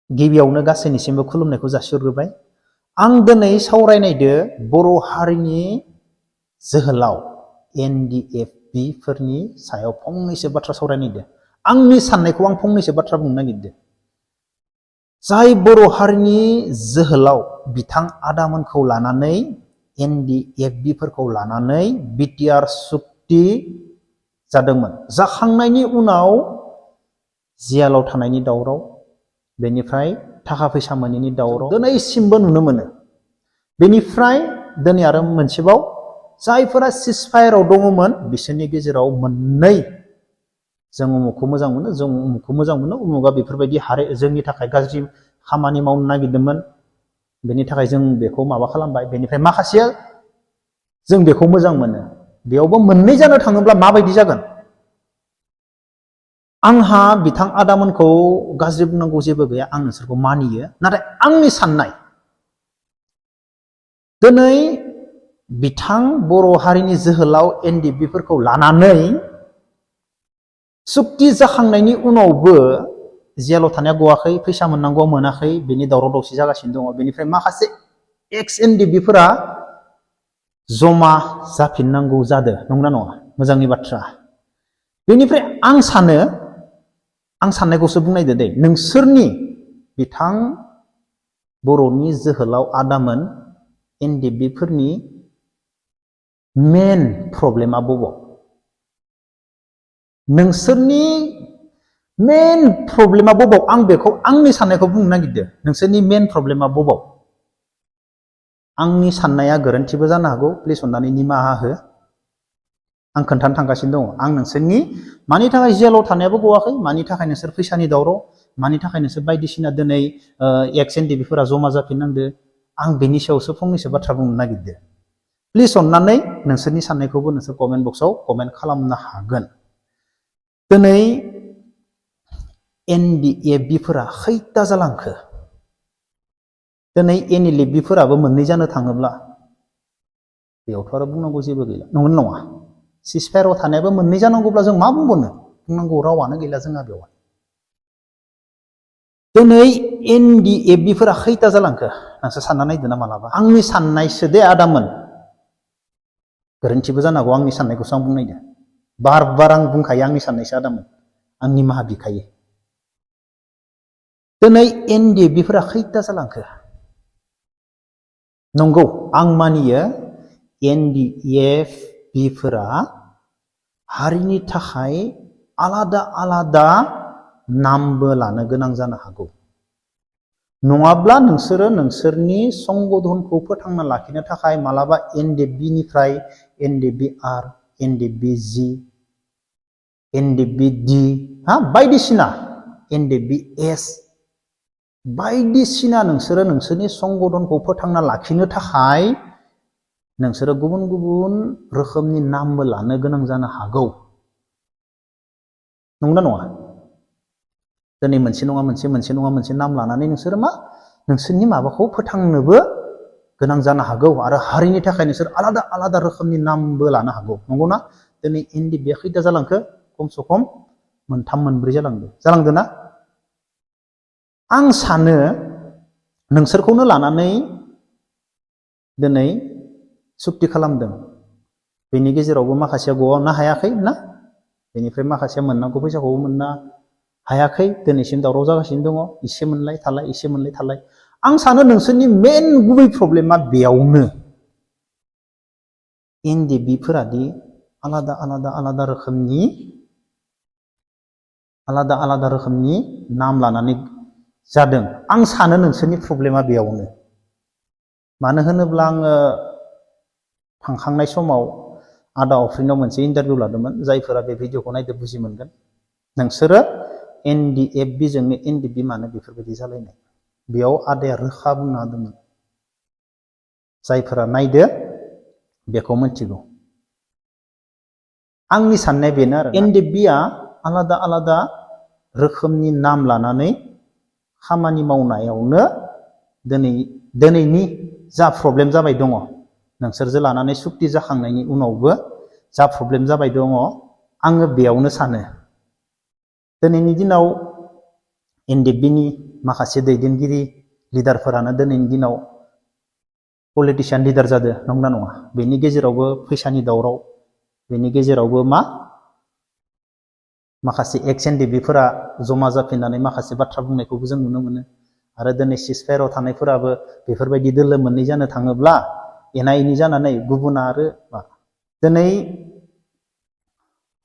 गिबियावनो गासैनिसिमबो खुलुमनायखौ जासिहरग्रोबाय। आं दिनै सावरायनायदो बर' हारिनि जोहोलाव NDFB फोरनि सायाव फंनैसो बाथ्रा सावरायनायदो। आंनि साननायखौ आं फंनैसो बाथ्रा बुंनो नागिरदों। जाय बर' हारिनि जोहोलाव बिथां आदामोनखौ लानानै NDFB फोरखौ लानानै बिटिआर सुक्ति जादोंमोन। जाखांनायनि उनाव जियालाव थानायनि दावराव, बेनिफ्राय थाखा फैसा मोनैनि दावराव दिनैसिमबो नुनो मोनो। बेनिफ्राय दिनै आरो मोनसेबाव जायफोरा सिजफायाराव दङमोन बिसोरनि गेजेराव मोननै, जों उमुखखौ मोजां मोनो, जों उमुखखौ मोजां मोनो, उमुगा बेफोरबायदि जोंनि थाखाय गाज्रि खामानि मावनो नागिरदोंमोन, बेनि थाखाय जों बेखौ माबा खालामबाय। बेनिफ्राय माखासेया जों बेखौ मोजां मोनो। बेयावबो मोननै जानो थाङोब्ला माबायदि जागोन? आंहा बिथां आदामोनखौ गाज्रि बुंनांगौ जेबो गैया, आं नोंसोरखौ मानियो। नाथाय आंनि साननाय, दिनै बिथां बर' हारिनि जोहोलाव NDFB फोरखौ लानानै सुक्ति जाखांनायनि उनावबो जेलाव थानाया गवाखै, फैसा मोननांगौआ मोनाखै, बेनि दावराव दावसि जागासिनो दङ। बेनिफ्राय माखासे एक्स NDFB फोरा जमा जाफिननांगौ जादों, नंगौना नङा? मोजांनि बाथ्रा। बेनिफ्राय आं साननायखौसो बुंनायदो दे, नोंसोरनि बिथां बर'नि जोहोलाव आदामोन NDFB फोरनि मेन प्रब्लेमा बबाव? नोंसोरनि मेन प्रब्लेमा बबाव? आं बेखौ आंनि साननायखौ बुंनो नागिरदों। नोंसोरनि मेन प्रब्लेमा बबाव? आंनि साननाया गोरोन्थिबो जानो हागौ, प्लिज अननानै निमाहा हो। आं खोन्थानो थांगासिनो दङ। आं नोंसोरनि मानि थाखाय जेलाव थानायाबो गवाखै, मानि थाखाय नोंसोर फैसानि दावराव, मानि थाखाय नोंसोर बायदिसिना दिनै एक्स NDFB फोरा जमा जाफिननांदो, आं बेनि सायावसो फंनैसो बाथ्रा बुंनो नागिरदों। प्लिज अननानै नोंसोरनि साननायखौबो नोंसोर कमेन्ट बक्सआव कमेन्ट खालामनो हागोन। दिनै NDFB फोरा खैथा जालांखो? दिनै NLFB फोराबो मोननै जानो थाङोब्ला बेयावथ' आरो बुंनांगौ जेबो गैला, नंगौना नङा? सिजफायाराव थानायाबो मोननै जानांगौब्ला जों मा बुंबावनो? बुंनांगौ रावानो गैला जोंहा बेवहाय। दिनै NDFB फोरा खैथा जालांखो? नोंसोर सानना नायदो ना मालाबा? आंनि साननायसो दे आदामोन, गोरोन्थिबो जानो हागौ, आंनि साननायखौसो आं बुंनायदो। बार बार आं बुंखायो आंनि साननायसो आदामोन, आं निमाहा बिखायो। दिनै NDFB फोरा खैथा जालांखो? नंगौ, आं मानियो NDFB फोरा हारिनि थाखाय आलादा आलादा नामबो लानो गोनां जानो हागौ। नङाब्ला नोंसोरो नोंसोरनि संगठनखौ फोथांना लाखिनो थाखाय मालाबा NDFB निफ्राय NDFB-R, NDFB-G, NDFB-D, बायदिसिना NDFB-S, बायदिसिना नोंसोरो नोंसोरनि संगठनखौ फोथांना लाखिनो थाखाय नोंसोरो गुबुन गुबुन रोखोमनि नामबो लानो गोनां जानो हागौ, नंगौना नङा? दिनै मोनसे नङा मोनसे नाम लानानै नोंसोरो नोंसोरनि माबाखौ फोथांनोबो गोनां जानो हागौ, आरो हारिनि थाखाय नोंसोर आलादा आलादा रोखोमनि नामबो लानो हागौ, नंगौना? दिनै NDFB आ खैथा जालांखो? खमसे खम मोनथाम मोनब्रै जालांदो ना? आं सानो नोंसोरखौनो लानानै दिनै सुक्ति खालामदों, बेनि गेजेरावबो माखासेया गनो हायाखै ना, बेनिफ्राय माखासेया मोननांगौ फैसाखौबो मोननो हायाखै, दिनैसिम दावराव जागासिनो दङ, इसे मोनलाय थालाय, इसे मोनलाय थालाय। आं सानो नोंसोरनि मेन गुबै प्रब्लेमा बेयावनो। NDFB फोरादि आलादा आलादा रोखोमनि नाम लानानै जादों, आं सानो नोंसोरनि प्रब्लेमा बेयावनो। मानो होनोब्ला आङो थांखांनाय समाव आदा अफ्रिनाव मोनसे इन्टारभिउ लादोंमोन, जायफोरा बे भिडिअखौ नायदो बुजि मोनगोन। नोंसोरो NDFB जोंनो NDFB मानो बेफोरबायदि जालायनाय? बेयाव आदाया रोखा बुंना होदोंमोन। जायफोरा नायदो बेखौ मिथिगौ। आंनि साननाया बेनो आरो NDFB आ आलादा आलादा रोखोमनि नाम लानानै खामानि मावनायावनो दिनैनि जा प्रब्लेम जाबाय दङ, नोंसोरजों लानानै सुक्ति जाखांनायनि उनावबो जा प्रब्लेम जाबाय दङ, आङो बेयावनो सानो। दिनैनि दिनाव एनडिएफबि माखासे दैदेनगिरि लिडारफोरानो दिनैनि दिनाव पलिटिशियान लिडार जादों नंगौना नङा बेनि गेजेरावबो फैसानि दावराव बेनि गेजेरावबो माखासे एक्स एनडिएफबिफोरा जमा जाफिननानै माखासे बाथ्रा बुंनायखौबो जों नुनो मोनो आरो दिनै सिजफायाराव थानायफोराबो बेफोरबायदि दोलो मोननै जानो थाङोब्ला एना एनि जानानै गुबुना आरो दिनै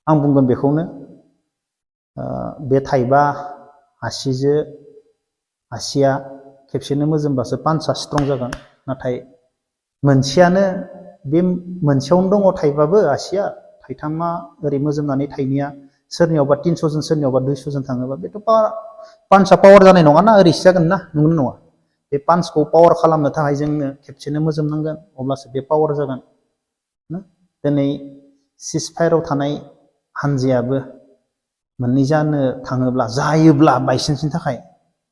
आं बुंगोन बेखौनो बे थाइबा आसिया खेबसेनो मोजोमबासो पान्चआ स्ट्रं जागोन नाथाय मोनसेयानो बे मोनसेयावनो दङ थाइबाबो आसिया थाइथामा ओरै मोजोमनानै थाइनाया सोरनियावबा 300 जन सोरनियावबा 200 जन थाङोबा बेथ' पान्चआ पावार जानाय नङाना ओरैसो जागोन ना नंगौना नङा बे पान्चखौ पावार खालामनो थाखाय जोंनो खेबसेनो मोजोमनांगोन अब्लासो बे पावार जागोन दिनै सिजफायाराव थानाय हानजायाबो मोननै जानो थाङोब्ला जायोब्ला बायसान्सनि थाखाय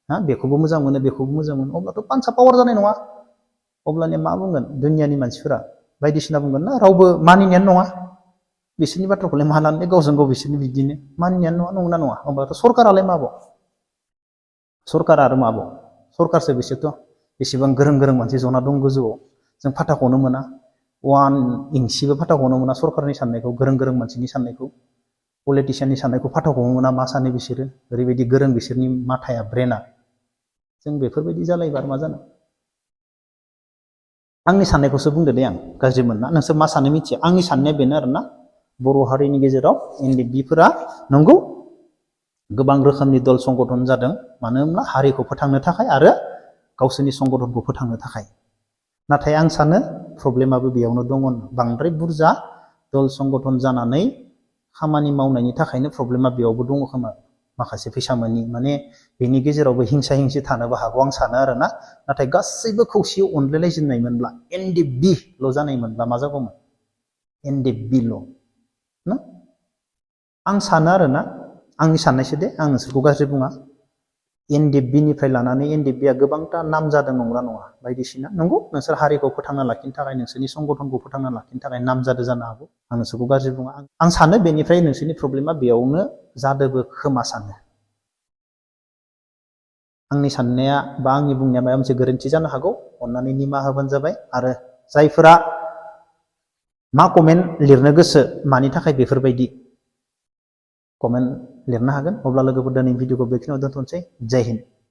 बेखौबो मोजां मोनो बेखौबो मोजां मोनो अब्लाथ' पान्चआ पावार जानाय नङा अब्लानिया मा बुंगोन दुनियानि मानसिफोरा बायदिसिना बुंगोन ना रावबो मानिनायानो नङा बिसोरनि बाथ्राखौलाय मा लानानै गावजों गाव बिसोरनि बिदिनो मानिनायानो नङा नंगौना नङा अब्लाथ' सरकारालाय माबाव सरकारा आरो माबाव सरकारसो बिसोरथ' बेसेबां गोरों गोरों मानसि जना दं गोजौआव जों फाथाखौनो मोना 1 इंसिबो फाथाखौनो मोना सरकारनि साननायखौ गोरों गोरों मानसिनि साननायखौ पलिटिशियाननि साननायखौ फाथाखौनो मोना मा सानो बिसोरो ओरैबायदि गोरों बिसोरनि माथाया ब्रेना जों बेफोरबायदि जालायबा मा जानो आंनि साननायखौसो बुंदो दे आं गाज्रि मोनना नोंसोर मा सानो मिथिया आंनि साननाया बेनो आरोना बर' हारिनि गेजेराव एनडिएफबिफोरा नंगौ गोबां रोखोमनि दल संगठन जादों मानो होनब्ला हारिखौ फोथांनो थाखाय आरो गावसोरनि संगठनखौ फोथांनो थाखाय नाथाय आं सानो प्रब्लेमाबो बेयावनो दङ बांद्राय बुरजा दल संगठन जानानै खामानि मावनायनि थाखायनो प्रब्लेमा बेयावबो दङ खोमा माखासे फैसा मोनि माने बेनि गेजेरावबो हिंसा हिंसि थानोबो हागौ आं सानो आरोना नाथाय गासैबो खौसेयै अनलायलायजोबनायमोनब्ला एनडिएफबिल' जानायमोनब्ला मा जागौमोन एनडिएफबिल' ना आं सानो आरोना आंनि साननायसो दे आं नोंसोरखौ गाज्रि बुङा एनडिएफबिनिफ्राय लानानै एनडिएफबिया गोबांथा नाम जादों नंगौना नङा बायदिसिना नंगौ नोंसोर हारिखौ फोथांना लाखिनो थाखाय नोंसोरनि संगठनखौ फोथांना लाखिनो थाखाय नाम जादों जानो हागौ आं नोंसोरखौ गाज्रि बुङा आं सानो बेनिफ्राय नोंसोरनि प्रब्लेमा बेयावनो जादोंबो खोमा सानो आंनि साननाया बा आंनि बुंनाया माबा मोनसे गोरोन्थि जानो हागौ अननानै निमाहा होबानो जाबाय आरो जायफोरा मा कमेन्ट लिरनो गोसो मानि थाखाय बेफोरबायदि कमेन्ट लिरनो हागोन अब्ला लोगोफोर दिनै भिडिअखौ बेखिनियाव दोनथ'नोसै जय हिन्द